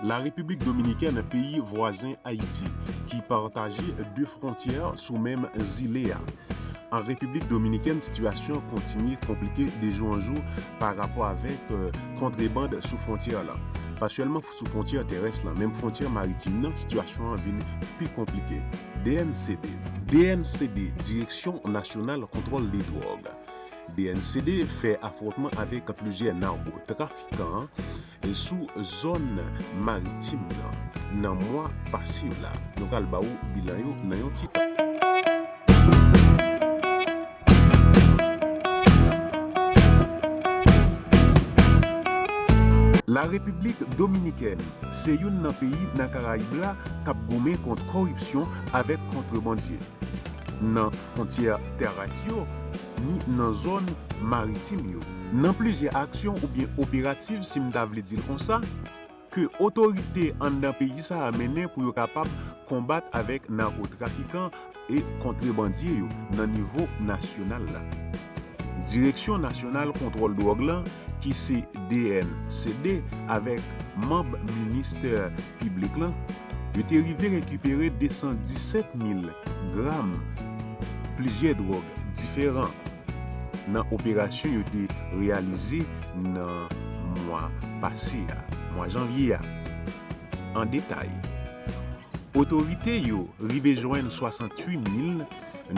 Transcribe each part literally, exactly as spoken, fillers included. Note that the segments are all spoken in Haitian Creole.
Larepiblik Dominikèn, peyi vwazen Ayiti, ki pataje de fwontyè sou menm zile a. An Repiblik Dominikèn, sitiyasyon an kontinye konplike de jou an jou pa rapò avèk, euh, kontreband sou fwontyè la. Pa sèlman sou fwontyè tèrès lan, menm fwontyè maritim nan, sitiyasyon an vin pi konplike. D N C D, D N C D, Direksyon Nasyonal Kontwòl de Dwòg. D N C D fè afwontman avèk plizyè nakotrafikan sou zòn maritim nan, nan mwa pase yo la. Nou pral ba ou bilan yo nan yon ti tan. Larepiblik Dominikèn se youn nan peyi nan Karayib la k ap goumen kont koripsyon avèk kontrebandye, nan fwontyè tèrès yo, ni nan zòn maritim yo. Nan plizyè aksyon oubyen operativ, si m ta vle di l konsa, ke otorite anndan peyi sa a mennen pou yo kapab konbat avèk nakotrafikan e kontrebandye yo nan nivo nasyonal la. Direksyon Nasyonal Kontwòl Dwòg lan, ki se D N C D, avèk manm ministè piblik lan, yo te rive rekipere de san disèt mil gram plizyè dwòg diferan nan operasyon yo te reyalize nan mwa pase a, mwa janvye a. An detay, otorite yo rive jwenn swasantuit mil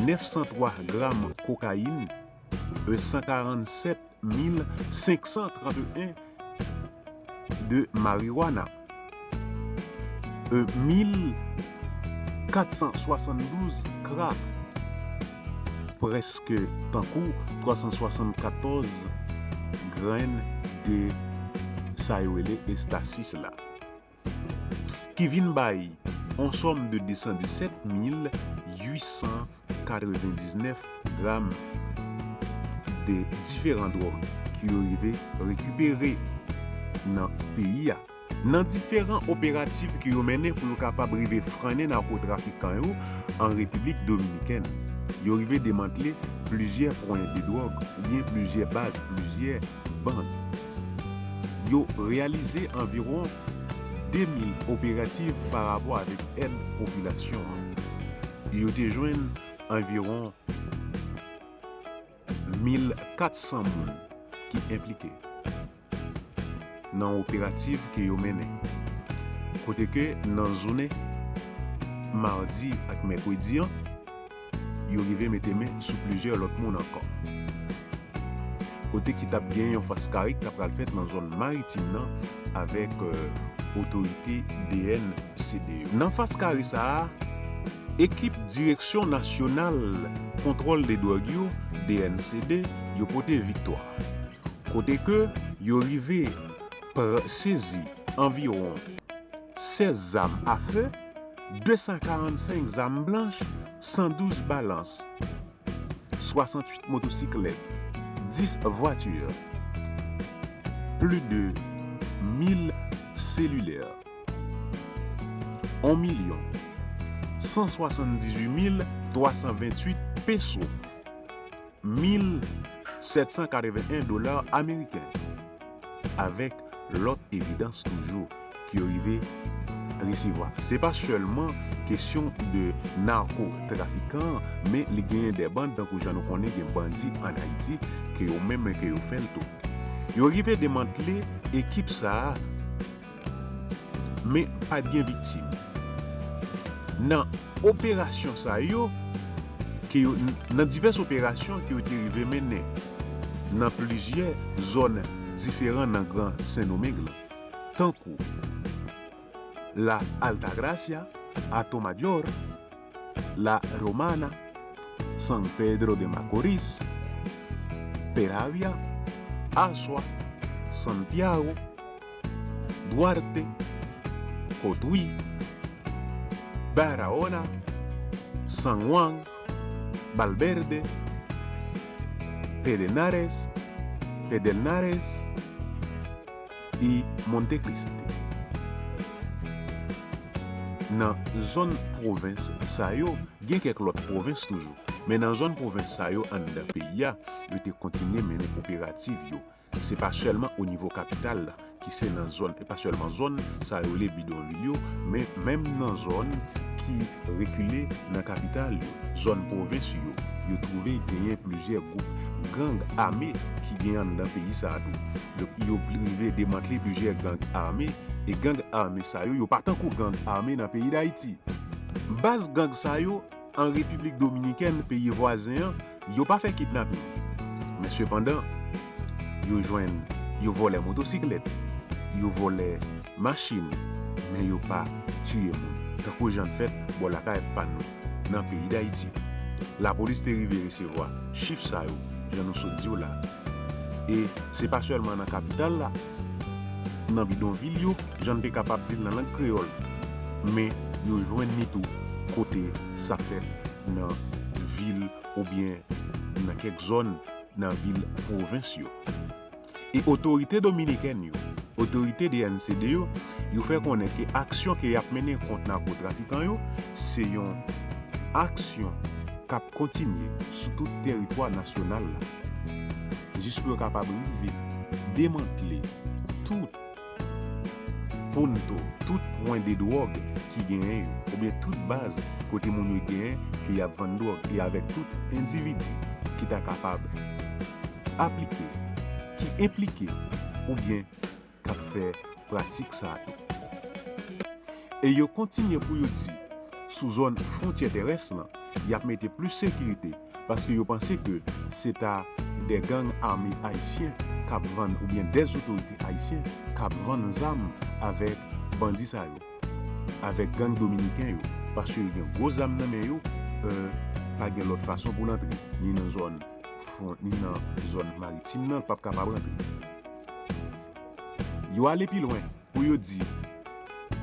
nèf san twa gram kokayin, san karannsèt mil senk san trannteyen de mariwana, mil kat san swasanndouz krak, prèske tankou twa san swasannkatòz grenn de sa yo rele estasis la, ki vin bay yon sòm de de san disèt mil uit san katrevendiznèf gram de diferan dwòg ke yo rive rekipere nan peyi a. Nan diferan operativ ke yo mennen pou yo kapab rive frennen nakotrafikan yo an Repiblik Dominikèn, yo rive demantle plizyè pwen de dwòg oubyen plizyè baz, plizyè bann. Yo reyalize anviwon de mil operativ pa rapò avèk èd popilasyon an. Yo te jwenn anviwon mil kat san moun ki enplike nan operativ ke yo mennen. Kote ke nan jounen madi ak mèkredi an, yo rive mete men sou plizyè lòt moun ankò. Kote ki t ap gen yon fas kare ki t ap pral fèt nan zòn maritim nan avèk, euh, otorite D N C D yo. Nan fas kare sa a, ekip Direksyon Nasyonal Kontwòl de Dwòg yo, D N C D, yo pote viktwa. Kote ke yo rive pr-, sezi anviwon sèz zam afe, de san karannsenk zam blanch, san douz balans, swasantuit motosiklèt, dis vwati, plis de mil selilè, yon milyon san swasanndizuit mil twa san ventuit peso, mil sèt san katreven en dola ameriken, avèk lòt evidans toujou ke yo rive resevwa. Se pa sèlman kesyon de nakotrafikan, men li genyen de bann, tankou jan nou konnen gen bandi ann Ayiti, ke yo menm ke yo fè l tou. Yo rive demantle ekip sa a, men pa t gen viktim. Nan operasyon sa yo, ke yo, nan divès operasyon ke yo te rive mennen nan plizyè zòn diferan nan Gran Sendomeng lan, tankou La Altagracia, Atomayor, La Romana, San Pedro de Macorís, Peravia, Asua, Santiago, Duarte, Cotuí, Barahona, San Juan, Valverde, Pedernales, Pedernales e Montecristi. Nan zòn pwovens sa yo, gen kèk lòt pwovens toujou, men nan zòn pwovens sa yo anndan peyi a, yo te kontinye mennen operativ yo. Se pa sèlman o nivo kapital la ki se nan zòn, e pa sèlman zòn sa yo rele bidonvil yo, men menm nan zòn ki rekile nan kapital yo, zòn pwovens yo, yo twouve genyen plizyè gwoup gang ame ki gen anndan peyi sa a tou. Donk, yo rive demantle plizyè gang ame, e gang ame sa yo, yo pa tankou gang ame nan peyi Dayiti. Baz gang sa yo, an Repiblik Dominikèn, peyi vwazen an, yo pa fè kidnaping. Men sepandan, yo jwenn, yo vòlè motosiklèt, yo vòlè machin, men yo pa tiye moun. Tankou jan l fèt bò lakay pa nou, nan peyi Dayiti. Lapolis te rive resevwa chif sa yo, jan nou sot di w la. E se pa sèlman nan kapital la, nan bidonvil yo, jan n te kapab di l nan lang kreyòl, men yo jwenn li tou kote sa fèt nan vil oubyen nan kèk zòn nan vil pwovens yo. E otorite dominikèn yo, otorite D N C D yo, yo fè konnen ke aksyon ke y ap mennen kont nakotrafikan yo, se yon aksyon k ap kontinye sou tout tèritwa nasyonal la, jis pou yo kapab rive demantle tout punto, tout pwen de dwòg ki genyen yo, oubyen tout baz kote moun yo genyen ke y ap vann dwòg, e avèk tout endividi ki ta kapab aplike, ki enplike, oubyen k ap fè pratik sa a tou. E yo kontinye pou yo di, sou zòn fwontyè terès lan, y ap mete plis sekirite, paske yo panse ke se ta de gang ame ayisyen k ap vann, oubyen de otorite ayisyen k ap vann zam avèk bandi sa yo, avèk gang dominiken yo, paske yo gen gwo zam nan men yo, euh, pa gen lòt fason pou l antre, ni nan zòn fwon-, ni nan zòn maritim nan, l p ap kapab rantre. Yo ale pi lwen pou yo di,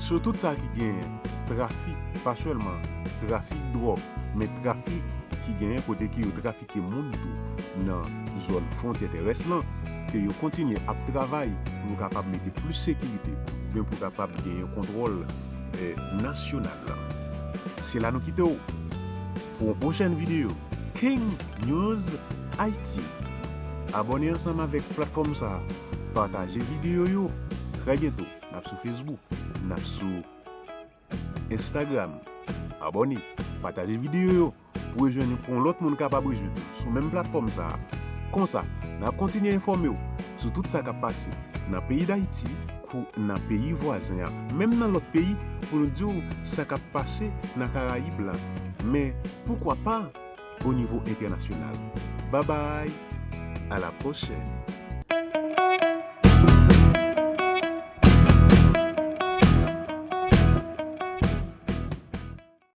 sou tout sa ki genyen trafik, pa sèlman trafik dwòg, men trafik ki genyen kote ke yo trafike moun tou nan zòn fwontyè terès lan, ke yo kontinye ap travay pou yo kapab mete plis sekirite, oubyen pou kapab genyen kontwòl, eh, nasyonal lan. Se la nou kite w pou yon pwochèn videyo. King News Haiti. Abòne ansanm avèk platfòm sa a. Pataje videyo yo. Trè byento, n ap sou Facebook, n ap sou Instagram. Abòne, pataje videyo yo pou yo jwenn, pou yon lòt moun kapab jwenn sou menm platfòm sa a. Konsa, n ap kontinye enfòme w sou tout sa k ap pase nan peyi Dayiti, kou nan peyi vwazen an, menm nan lòt peyi, pou nou di w sa k ap pase nan Karayib la. Men, poukwa pa o nivo entènasyonal. Babay, a la pwochèn.